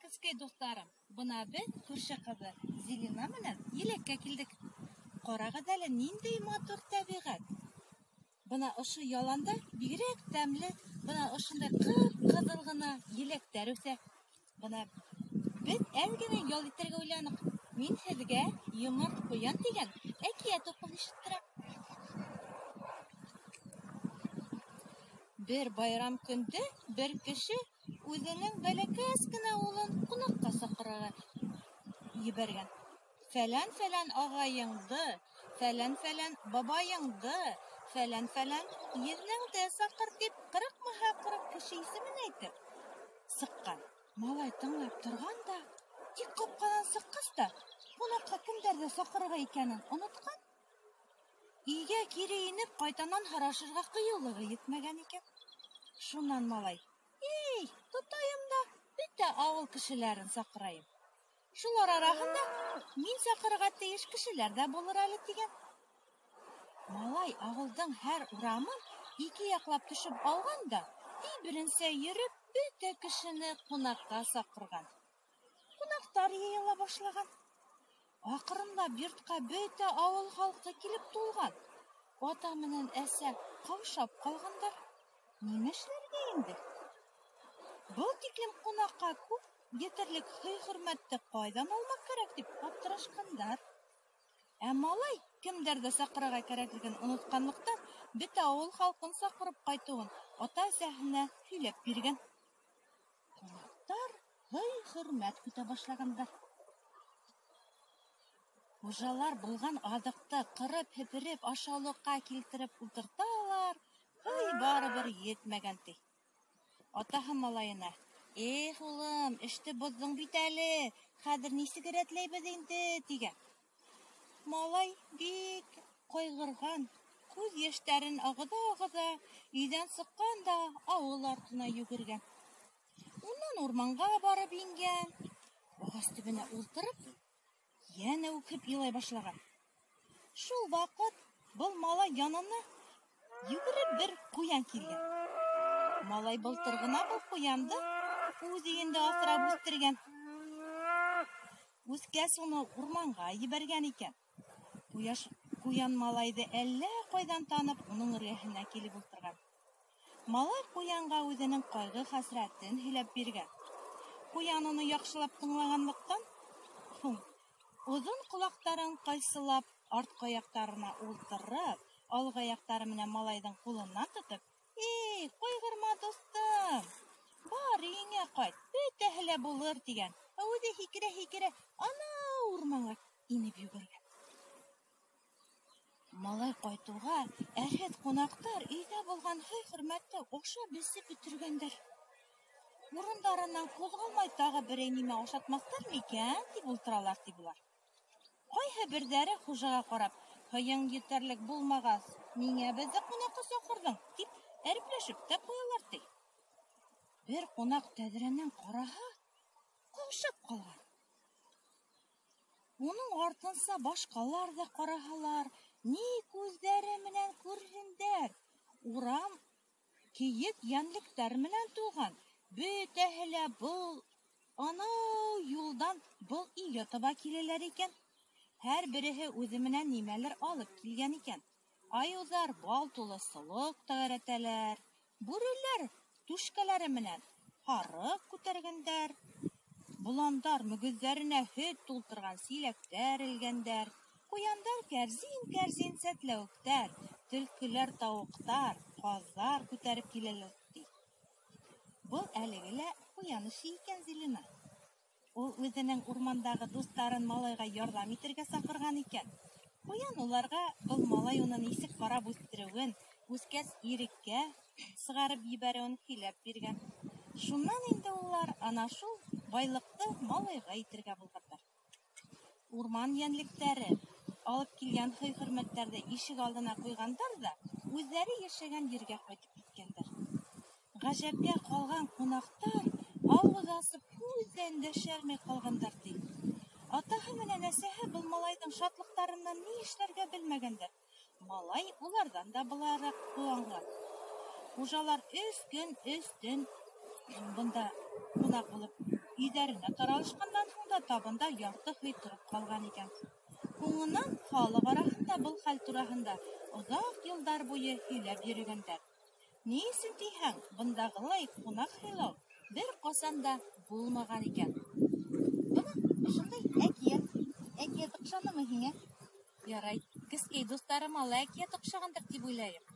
Кескәй дуҫтарым, бына беҙ күрше ҡыҙы Зилина менән еләккә килдек. Ҡарағыҙ әле, ниндәй матур тәбиғәт. Бына ошо яланда бигерәк тәмле, бына ошондай ҡып-ҡыҙыл ғына еләктәр үҫә. Бына беҙ әҙ генә ял итергә уйланыҡ. Мин һеҙгә Йомарт ҡуян тигән әкиәт уҡып ишеттерәм. Бер байрам көндө бер кеше үҙенең бәләкәс кенә улын ҡунаҡҡа саҡырырға ебәргән. Фәлән-фәлән ағайыңды, фәлән-фәлән бабайыңды, фәлән-фәлән еҙнәңде саҡыр тип, ҡырыҡмаһа-ҡырыҡ кеше исемен әйтеп сыҡҡан. Малай тыңлап торған да, тик ҡапҡанан сыҡҡас та ҡунаҡҡа кемдәрҙе саҡырырға икәнен онотҡан. Өйгә кире инеп, ҡайтанан һорашырға ҡыйыулығы етмәгән икән. Шунан малай: "Эй, тотайым да, бөтә ауыл кешеләрен саҡырайым. Шулар араһында мин саҡырырға тейеш кешеләр ҙә булыр әле", тигән. Малай ауылдың һәр урамын ике яҡлап төшөп алған да, өй беренсә йөрөп, бөтә кешене ҡунаҡҡа саҡырған. Ҡунаҡтар йыйыла башлаған. Аҡрынлап йортҡа бөтә ауыл халҡы килеп тулған. Ата менән әсә ҡаушап ҡалғандар. Нимә эшләргә инде? Был тиклем ҡунаҡҡа күп етерлек һый-хөрмәтте ҡайҙан алмаҡ кәрәк тип аптырашҡандар. Ә малай кемдәрҙе саҡырырға кәрәклеген онотҡанлыҡтан, бөтә ауыл халҡын саҡырып ҡайтыуын ата-әсәһенә һөйләп биргән. Ҡунаҡтар һый-хөрмәт көтә башлағандар. Хужалар булған аҙыҡты ҡырып-һепереп ашъяулыҡҡа килтереп ултырталар, һый барыбер етмәгән, ти. Атаһы малайына: "Эх, улым, эште боҙҙоң бит әле, хәҙер нисек рәтләйбеҙ инде?" тигән. Малай бик ҡайғырған, күҙ йәштәрен ағыҙа-ағыҙа өйҙән сыҡҡан да ауыл артына йүгергән. Унан урманға барып ингән, ағас төбөнә ултырып, йәнә үкһеп илай башлаған. Шул ваҡыт был малай янына йүгереп бер ҡуян килгән. Малай былтыр ғына был ҡуянды үҙ өйөндә аҫрап үҫтергән. Үҫкәс уны урманға ебәргән икән. Ҡуяш, ҡуян малайҙы әллә ҡайҙан танып, уның эргәһенә килеп ултырған. Малай ҡуянға үҙенең ҡайғы-хәсрәтен һөйләп биргән. Ҡуян уны яҡшылап тыңлағанлыҡтан һуң, оҙон ҡолаҡтарын ҡайсылап, артҡы аяҡтарына ултырып, алғы аяҡтары менән малайҙың ҡулынан тотоп: "Эй, ҡайғырма, дуҫтым, бар өйөңә ҡайт, бөтәһе лә булыр", тигән. Ә үҙе һикерә-һикерә анау урманға инеп йүгергән. Малай ҡайтыуға әрһеҙ ҡунаҡтар өйҙә булған һый-хөрмәтте ашап-эсеп бөтөргәндәр. Урындарынан ҡуҙғалмай тағы берәй нимә ашатмаҫтар микән, тип ултыралар, ти былар. Ҡайһы берҙәре хужаға ҡарап: "Һыйың етерлек булмағас, ниңә беҙҙе ҡунаҡҡа саҡырҙың?" тип әрепләшеп тә ҡуялар, ти. Бер ҡунаҡ тәҙрәнән ҡараһа, ҡаушап ҡалған. Уның артынса башҡалар ҙа ҡараһалар, ни күҙҙәре менән күрһендәр: урам кейек йәнлектәр менән тулған, бөтәһе лә был анау юлдан был өйгә таба киләләр икән. Һәр береһе үҙе менән нимәлер алып килгән икән. Айыуҙар бал тулы солоҡ тәгәрәтәләр, бүреләр түшкәләре менән һарыҡ күтәргәндәр, боландар мөгөҙҙәренә һөт тултырған силәктәр элгәндәр, ҡуяндар кәрзин-кәрзин сәтләүектәр, төлкөләр тауыҡтар, ҡаҙҙар күтәреп киләләр, ти. Был әлеге лә ҡуян эше икән, Зилина. Ул үҙенең урмандағы дуҫтарын малайға ярҙам итергә саҡырған икән. Ҡуян уларға был малай уны нисек ҡарап үҫтереүен, үҫкәс иреккә сығарып ебәреүен һөйләп биргән. Шунан инде улар ана шул байлыҡты малайға итергә булғандар. Урман йәнлектәре алып килгән һый-хөрмәттәрҙе ишек алдына ҡуйғандар ҙа үҙҙәре йәшәгән ергә ҡайтып киткәндәр. Ғәжәпкә ҡалған ҡунаҡтар ауыҙ асып һүҙ ҙә өндәшә ҡалғандар, ти. Атаһы менән әсәһе был малайҙың шатлыҡтарынан ни эшләргә белмәгәндәр. Малай уларҙан да былайыраҡ ҡыуанған. Хужалар 3 көн, 3 төн бында ҡунаҡ булып Өйҙәренә таралышҡандан һуң да табында ярты һый тороп ҡалған икән. Һуңынан халыҡ араһында был хәл тураһында оҙаҡ йылдар буйы һөйләп йөрөгәндәр. Ни өсөн тиһәң, бындағылай ҡунаҡ һыйлау бер ҡасан да булмаған икән. Бына ошондай әкиәт. Әкиәт оҡшанымы һиңә? Ярай, кескәй дуҫтарыма ла әкиәт оҡшағандыр тип уйлайым.